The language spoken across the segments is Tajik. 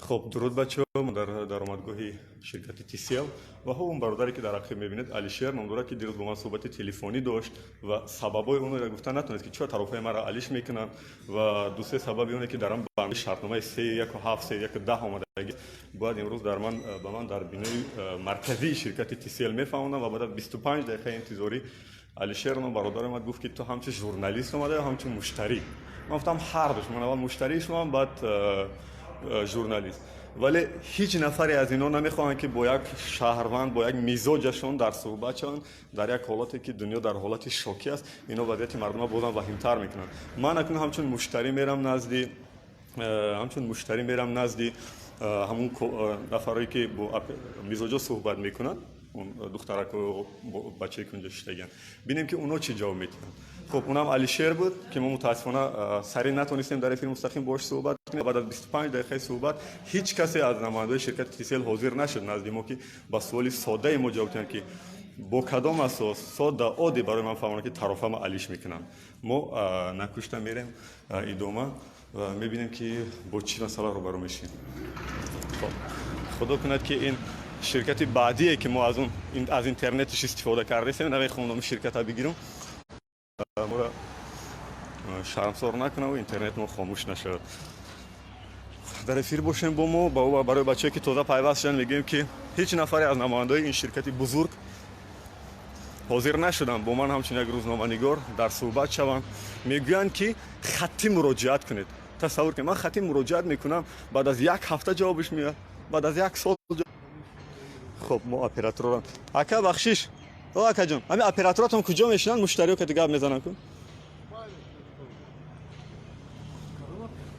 Хоб, дуруд, бачаҳо. Мо дар даромадгоҳи ширкати TCL ва ҳо он бародаре, ки дар ақиб мебинед, Алишер ном дорад, ки дирӯз бо ман суҳбати телефонӣ дошт ва сабабҳои онро гуфта натавонист, ки чаро тарофаи маро алиш мекунанд, ва ду-се сабаби оне, ки дар он банди шартномаи 3.1.7, 3.1.10 омадагӣ, бояд имрӯз дар ман ба ман дар бинои марказии ширкати TCL мефаҳмонам. Ва баъд аз 25 дақиқаи интизорӣ Алишер ном бародар омад, гуфт, ки ту ҳамчун журналист омада ё ҳамчун муштарӣ? Ман гуфтам, ҳардуш, ман аввал муштарии шумоам, баъд журналист. Вале ҳеҷ нафаре аз инҳо намехоҳанд, ки бо як шаҳрванд, бо як мизоҷашон дар суҳбат шаванд. Дар як ҳолате, ки дунё дар ҳолати шокӣ аст, инҳо вазъияти мардумро бозам ваҳимтар мекунанд. Ман акнун ҳамчун муштарӣ мерам назди ҳамун нафарое, ки бо мизоҷо суҳбат мекунанд, он духтараку бачае, ки унҷо шиштагианд, бинем, ки онҳо чӣ ҷавоб медиҳанд. Хуб, унам Алишер буд, ки мо мутаассифона сариъ натонистем дар эфири мустақим бош суҳбат кунем. Баъд аз 25 дақиқаи суҳбат ҳеҷ касе аз намояндаҳои ширкати TCL ҳозир нашуд назди мо, ки ба суоли содаи мо ҷавоб диҳанд, ки бо кадом асос, сода, оддӣ барои ман фаҳмонанд, ки тарофама алиш мекунанд. Мо накушта мерем идома ва мебинем, ки бо чӣ масъала рӯбарӯ мешем. Хоб, худо кунад, ки ин ширкати баъдие, ки мо аз он аз интернетиш истифода кардастем, намехоҳам номи ширката бигирам, моро шармсор накунаву интернет мо хомӯш нашавад. Дар эфир бошем бо мо. Барои бачае, ки тоза пайваст шуданд, мегӯем, ки ҳеҷ нафаре аз намояндаҳои ин ширкати бузург ҳозир нашуданд бо ман ҳамчун як рӯзноманигор дар суҳбат шаванд. Мегӯянд, ки хаттӣ муроҷиат кунед. Тасаввур кунед, ман хаттӣ муроҷиат мекунам, баъд аз як ҳафта ҷавобиш меояд, баъд аз як сол. Хоб, мо операторро, ака, бахшиш, о акаҷон, ҳамин операторатон куҷо мешинанд, муштариё кати гап мезананд ку?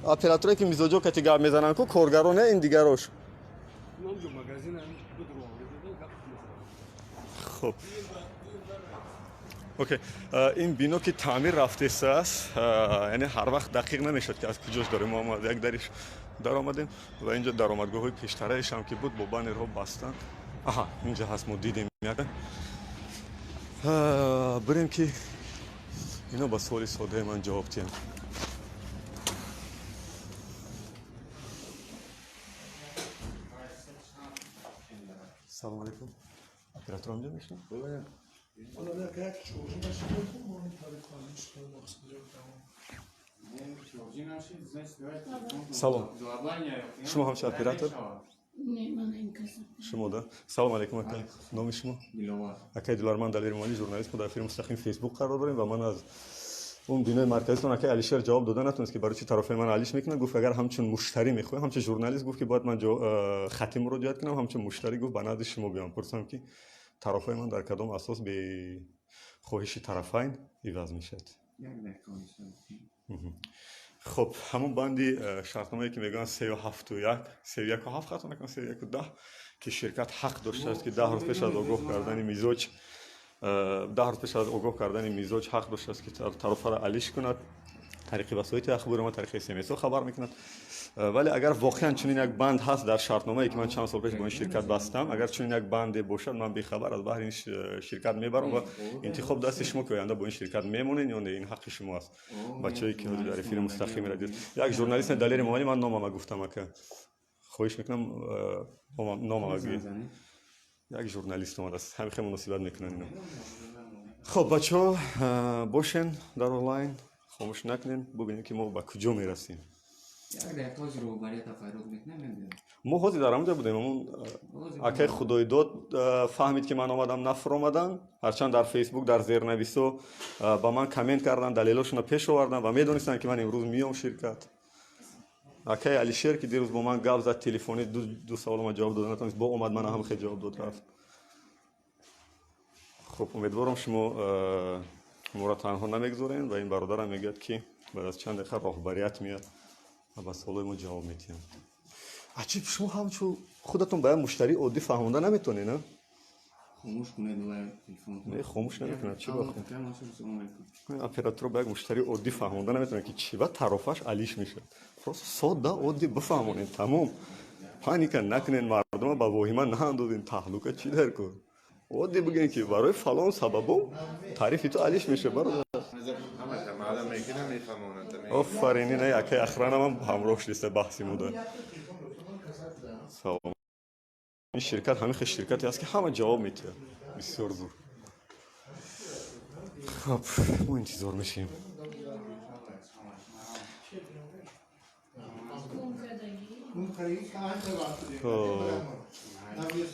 Операторе, ки мизоҷо кати гап мезананд ку, коргаро не, ин дигарош. Хуб, окей, ин бино, ки таъмир рафтесааст, яъне ҳар вақт дақиқ намешавад, ки аз куҷош дорем. Мо аз як дариш даромадем ва инҷо даромадгоҳҳои пештараишам, ки буд, бо баннерҳо бастанд. Аҳа, инҷа ҳаст, мо дидем. Як бирем, ки ино ба суоли содаи ман ҷавоб диҳанд. Салом алейкум, оператор инҷо мешинад? Як чоржи нашид, мо тариқи Салом, шумо ҳамчун оператор? Шумо да. Салом алейкум, ака, номи шумо? Акаи Диловар. Ман Далери Мони, журналист. Мо дар эфири мустақим Фейсбук қарор дорем ва ман аз он бинои марказитон. Акаи Алишер ҷавоб дода натавонист, ки барои чӣ тарофаи ман алиш мекунад. Гуфт, агар ҳамчун муштарӣ мехоҳӣ, ҳамчун журналист гуфт, ки бояд ман хаттӣ муроҷиат кунам, ҳамчун муштарӣ гуфт, ба назди шумо биём, пурсам, ки тарофаи ман дар кадом асос бе хоҳиши тарафайн иваз мешавад. Хуб, ҳамон банди шартномае, ки мегӯянд 3.7.1, 3.1.7, хато накунам, 3.1.10, ки ширкат ҳақ доштааст, ки 10 рӯз пеш аз огоҳ кардани мизоҷ, 10 рӯз пеш аз огоҳ кардани мизоҷ ҳақ доштааст, ки тарофаро алиш кунад, тариқи васоити ахбори ма, тариқи смсҳо хабар мекунад. Вале агар воқеан чунин як банд ҳаст дар шартномае, ки ман чанд сол пеш бо ин ширкат бастам, агар чунин як банде бошад, ман бехабар аз баҳри ин ширкат мебарам ва интихоб дасти шумо, ки оянда бо ин ширкат мемонед ё не, ин ҳаққи шумо аст. Бачаҳое, ки ҳозир дар эфири мустақим радио, як журналист Далери Момалӣ, ман номама гуфтам, ака, хоҳиш мекунам, номама гӯед. Як журналист омадааст, ҳамин хел муносибат мекунанд ино. Хоб, бачаҳо, бошен дар онлайн, хомӯш накунем, бубинем, ки мо ба куҷо мерасем. Мо ҳозир дар ҳамонҷо будем. Ҳамон акаи Худойдод фаҳмид, ки ман омадам, нафуромадам, ҳарчанд дар Фейсбук дар зернависо ба ман коммент карданд, далелошонро пеш оварданд ва медонистанд, ки ман имрӯз миём ширкат. Акаи Алишер, ки дирӯз бо ман гап зад телефонӣ, ду саволама ҷавоб дода натавонист, бо омад, мана ҳам хел ҷавоб дод, рафт. Хуб, умедворам, шумо моро танҳо намегузорем ва ин бародарам мегӯяд, ки баъд аз чанд дақиқа роҳбарият меяд ва ба суолои мо ҷавоб медиҳанд. Аҷиб, шумо ҳамчун худатон ба як муштарии оддӣ фаҳмонда наметонед, на? Хомӯш кунед телефон. Не, хомӯш намекунад. Чӣ ба операторо ба як муштарии оддӣ фаҳмонда наметавонад, ки чӣ ба тарофаш алиш мешавад? Просто содда, оддӣ бифаҳмонед, тамом. Паника накунед, мардума ба воҳима наандозед. Таҳлука чӣ дар кор? Оддӣ бигӯем, ки барои фалон сабабо тарифи ту алиш мешавад, бародар. Офарин, ина якаи охранамам ҳамроҳ шудиста баҳси муда. Салом. Ин ширкат ҳамин хел ширкате аст, ки ҳама ҷавоб метиҳад. Бисёр зур. Хоб, мо интизор мешавем.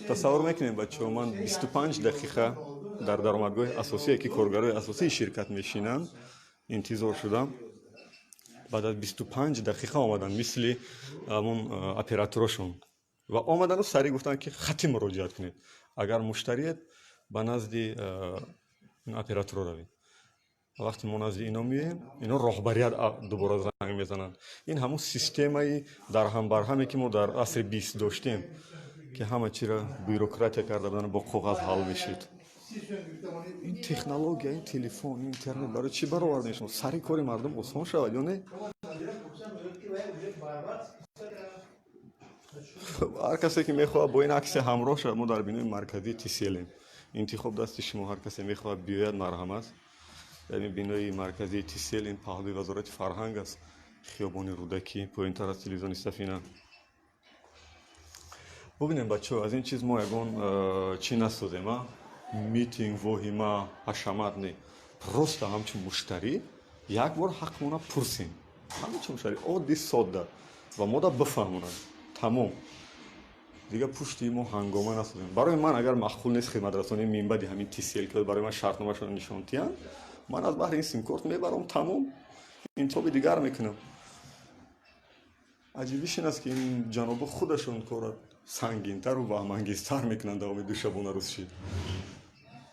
Тасаввур мекунем, бачаҳо, ман 25 дақиқа дар даромадгоҳи асосие, ки коргарои асосии ширкат мешинанд, интизор шудам. Баъд аз 25 дақиқа омаданд, мисли ҳамон операторошон, ва омадану сариъ гуфтанд, ки хатӣ муроҷиат кунед, агар муштариед, ба назди операторо равед. Вақте мо назди ино меоем, ино роҳбарият дубора занг мезананд. Ин ҳамон системаи дарҳамбарҳаме, ки мо дар асри 20 доштем, ки ҳама чиро бюрократия карда буданд, бо коғаз ҳал мешуд. Ин технология, ин телефон, ин интернет барои чӣ баровардем шумо? Сари кори мардум осон шавад ё не? Ҳар касе, ки мехоҳад бо ин аксия ҳамроҳ шавад, мо дар бинои марказии Тиселем. Интихоб дасти шумо, ҳар касе мехоҳад биёяд, марҳамат. Дар ин бинои марказии Тисел, ин паҳлӯи Вазорати фарҳанг аст, хиёбони Рӯдакӣ, поёнтар аз телевизиони Сафина. Бубинем, бачаҳо, аз ин чиз мо ягон чӣ насозем, а митинг, воҳима, ҳашамат не. Просто ҳамчун муштарӣ як бор ҳақмона пурсем, ҳамчун муштарӣ оддӣ, содда, ва мода бифаҳмонанд, тамом. Дигар пушти мо ҳангома насозем. Барои ман агар маъқул нест хидматрасонии минбаъди ҳамин Тисел, ки барои ман шартномашонро нишон диҳанд, ман аз баҳри ин симкорт мебарам, тамом, интихоби дигар мекунам. Аҷибиш ин аст, ки ин ҷанобо худашон кора сангинтару ваҳмангезтар мекунанд давоми ду шабонарӯзши,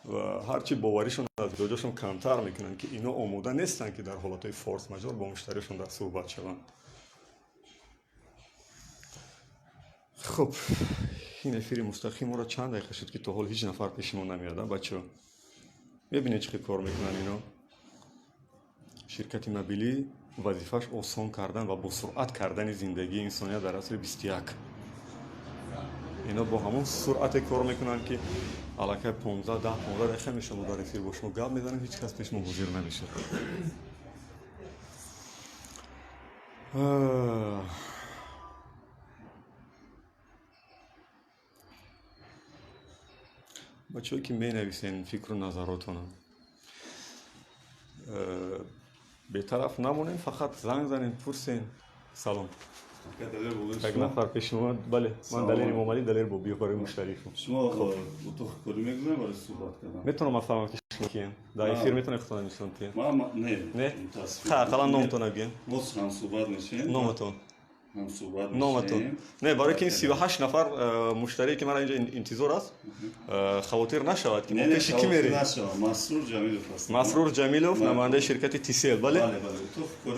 ва ҳарчи боваришон аз мизоҷошон камтар мекунанд, ки ино омода нестанд, ки дар ҳолатҳои форс-мажор бо муштариашон дар суҳбат шаванд. Хуб, ин эфири мустақим моро чанд дақиқа шуд, ки то ҳол ҳеҷ нафар пеши мо намеяд. Бачаҳо, мебинед, чӣ хел кор мекунанд ино. Ширкати мобилӣ вазифааш осон кардан ва босуръат кардани зиндагии инсоният дар асри 21. Ино бо ҳамон суръате кор мекунанд, ки аллакай 15, 10, 15 дақиқа мешавад, мо дар эфир бо шумо гап мезанем, ҳеҷ кас пеши мо ҳозир намешавад. Бачаҳое, ки менависен фикру назаротонам, бетараф намонем, фақат занг занем, пурсен. Салом. Як нафар пеши мо. Бале, ман Далери Эмомалӣ, Далер Бобиев, барои муштаришон. Шумо утоқи корӣ мегузорем барои суҳбат кардан. Метавонам ман фаҳмам, ки шумо кием? Дар эфир метавонед худтона нишон диҳем? Не. Не, ақаллан номтона бигӯем. Боз ҳамсуҳбат мешем. Номатон? Ҳамсуҳбат. Номатон? Не, барои ки ин 38 нафар муштарие, ки мара инҷа интизор аст, хавотир нашавад, ки мо пеши кӣ мерем. Масрур Ҷамилов ҳастам. Масрур Ҷамилов, намояндаи ширкати Тисел, бале.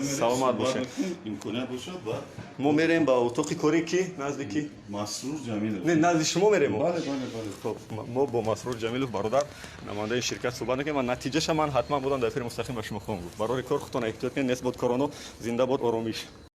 Саломат бошед. Имконият бошад, баъд мо мерем ба утоқи корӣ, ки назди ки? Масрур Ҷамилов. Не, назди шумо мерем. Бале, бале, бале. Хоб, мо бо Масрур Ҷамилов, бародар, намояндаи ширкат, суҳбат мекунем ва натиҷаша ман ҳатман будам дар эфири мустақим ба шумо хоҳам гуфт. Барори кор, худтон эҳтиёт кунед. Нест бод короно, зинда бод оромиш.